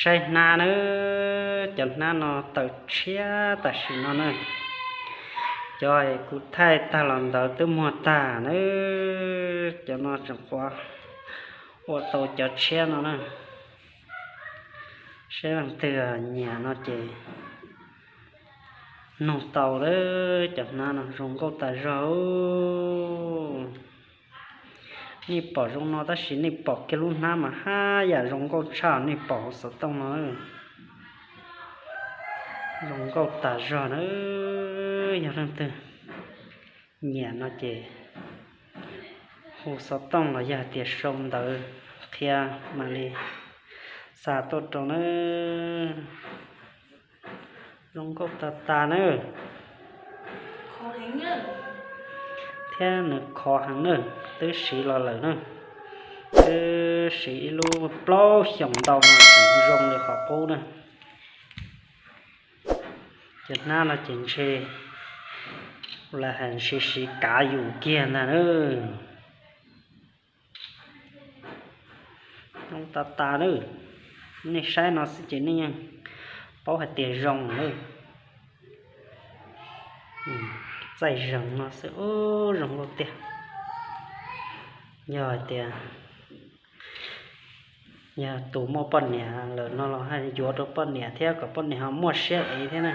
Saib hnab nawb, cov hnab no tawm tshiab tam sim no na. Cov kuv thaij tag los ntawd twb muag tag nawb, cov no tseem qhuav ua tau cov tshiab no na. Saib leej twg nyiam no ces nug tau lawm, cov hnab no zoo nkauj tas zog. Nej pom zoo no tab sis nej pom kiag lub hnab mas haj yam zoo nkauj tshaj, nej pom hauv xov tooj no zoo nkauj tas zog na. Yog leej twg nyiam no ces hu xov tooj los yog tias sau ntawv qhia mam li xa tuaj rau nawb. Zoo nkauj tas tas nawb. Thiab nws khov heev nawb, twb siv los lawm na. Twb siv ib lub plaub xyoos ntau mas tseem zoo li qhov qub na. Cov hnab no ces ntshe lawv hais siv siv kav yus kiag ntag na. Zoo tas tas nawb. Nej saib no xwb ces nej yeej paub hais tias zoo lawm. Txaij zeeg no xwb ub zoo nkauj tiag. Yog hais tias yog tus muaj poj niam lawm no los haj yuav rau poj niam thiab kom poj niam ho muaj siab ev thiab na.